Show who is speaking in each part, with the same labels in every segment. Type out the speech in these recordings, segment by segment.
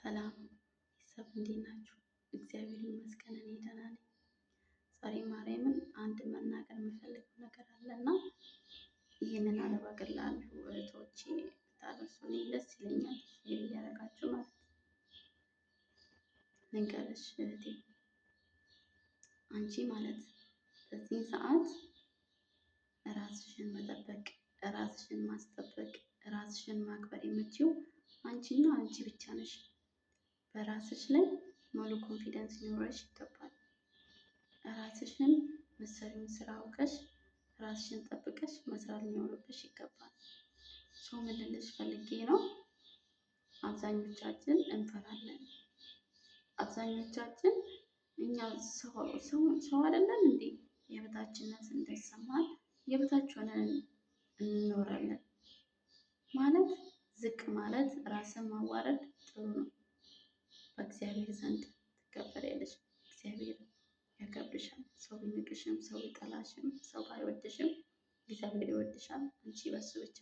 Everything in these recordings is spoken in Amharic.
Speaker 1: ሰላም ቤተሰብ እንዴት ናችሁ? እግዚአብሔር ይመስገን እኔ ደህና ነኝ። ዛሬ ማርያምን አንድ መናገር የምፈልገው ነገር አለና ይህንን አረብ ሀገር ላሉ እህቶቼ ብታደርሱልኝ ደስ ይለኛል። Share እያደረጋችሁ ማለት ነው። ልንገርሽ እህቴ፣ አንቺ ማለት በዚህ ሰዓት ራስሽን መጠበቅ፣ ራስሽን ማስጠበቅ፣ ራስሽን ማክበር የምትችይው አንቺና አንቺ ብቻ ነሽ። በራስሽ ላይ ሙሉ confidence ሊኖርሽ ይገባል። ራስሽን መሰሪውን ስራ አውቀሽ ራስሽን ጠብቀሽ መስራት ሊኖርብሽ ይገባል። ሰው ምን ልልሽ ፈልጌ ነው፣ አብዛኞቻችን እንፈራለን። አብዛኞቻችን እኛ ሰው አይደለን እንዴ? የበታችነት እንዳይሰማን የበታች ሆነን እንኖራለን። ማለት ዝቅ ማለት ራስን ማዋረድ ጥሩ ነው። በእግዚአብሔር ዘንድ ትከበሪያለሽ። እግዚአብሔር ያከብርሻል። ሰው ቢንቅሽም፣ ሰው ቢጠላሽም፣ ሰው ባይወድሽም እግዚአብሔር ይወድሻል። አንቺ በሱ ብቻ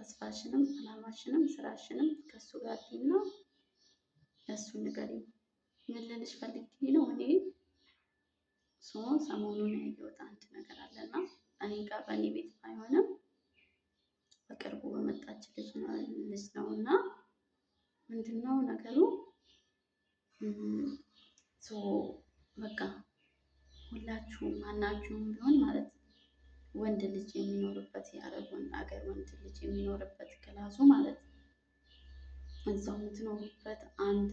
Speaker 1: ተስፋሽንም አላማሽንም ስራሽንም ከሱ ጋር እና ለሱ ንገሪው። ምን ልልሽ ፈልጌ ነው፣ እኔ ሰሞኑን ያየሁት አንድ ነገር አለና እኔ ጋር በእኔ ቤት ባይሆንም በቅርቡ በመጣች ልጅ ነው እና ምንድነው ነገሩ? በቃ ሁላችሁም ማናችሁም ቢሆን ማለት ወንድ ልጅ የሚኖርበት የአረብ አገር ወንድ ልጅ የሚኖርበት class ኡ ማለት እዛው የምትኖሩበት አንድ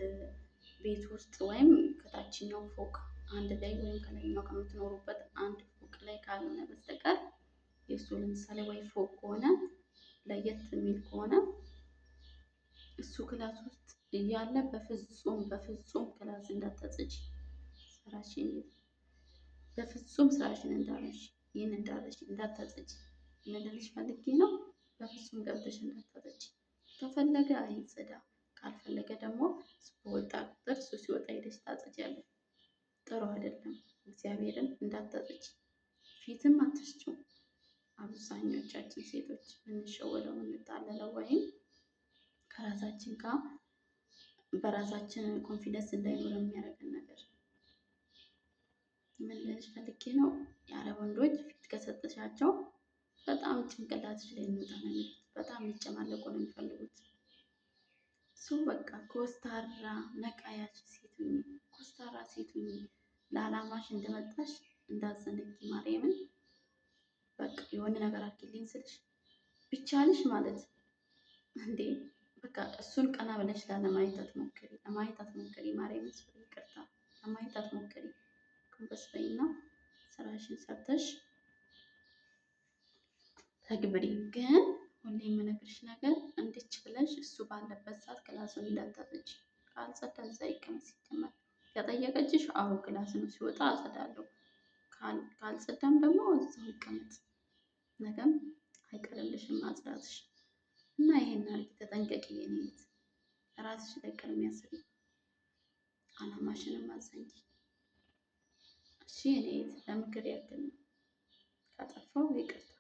Speaker 1: ቤት ውስጥ ወይም ከታችኛው ፎቅ አንድ ላይ ወይም ከላይኛው ከምትኖሩበት አንድ ፎቅ ላይ ካልሆነ በስተቀር የእሱ ለምሳሌ ወይ ፎቅ ከሆነ ለየት የሚል ከሆነ እሱ class ውስጥ እያለ በፍጹም በፍጹም class እንዳታጸጂ፣ ስራሽን በፍጹም ስራሽን እንዳረሽ ይህን እንዳረሽ እንዳታጸጂ። ምን ልልሽ ፈልጌ ነው፣ በፍጹም ገብተሽ እንዳታጸጂ። ከፈለገ አይጸዳ፣ ካልፈለገ ደግሞ በወጣ ቁጥር እሱ ሲወጣ ሄደሽ ታጸጂያለሽ። ጥሩ አይደለም። እግዚአብሔርን እንዳታጸጂ፣ ፊትም አትስጪው። አብዛኞቻችን ሴቶች የምንሸወደው የምንታለለው ወይም ከራሳችን ጋር በራሳችን confidence እንዳይኖር የሚያደርገን ነገር ምን ልልሽ ፈልጌ ነው፣ የአረብ ወንዶች ፊት ከሰጠሻቸው በጣም ጭንቅላትሽ ላይ እንውጣ ነው የሚሉት። በጣም ሊጨማለቁ ነው የሚፈልጉት። እሱ በቃ ኮስታራ ነቃ ያልሽ ሴት ሁኚ፣ ኮስታራ ሴት ሁኚ። ለዓላማሽ እንደመጣሽ እንዳትዘነጊ ማርያምን። በቃ የሆነ ነገር አድርጊልኝ ስልሽ ቢቻልሽ ማለት እንዴ በቃ እሱን ቀና ብለሽ ላለማየት አትሞክሪ፣ ለማየት አትሞክሪ። ማርያምን sorry ይቅርታ፣ ለማየት አትሞክሪ። ጎንበስ በይና ስራሽን ሰርተሽ ተግብሪ። ግን ሁሌ የምነግርሽ ነገር እንድች ብለሽ እሱ ባለበት ሰዓት class ኡን እንዳታጸጂ። ካልጸዳ እዛ ይቀመጥ። ሲጀመር ከጠየቀችሽ አዎ class ነው፣ ሲወጣ አጸዳለሁ። ካልጸዳም ደግሞ እዛው ይቀመጥ። ነገም አይቀርልሽም ማጽዳትሽ። እና ይሄን አድርጊ፣ ተጠንቀቂ። የኔ እህት ራስሽ ላይ ቅድሚያ ስሪ፣ አላማሽንም አትዘንጊ። እሺ የኔ እህት ለምክር ያክል ነው። ካጠፋው ይቅርታ።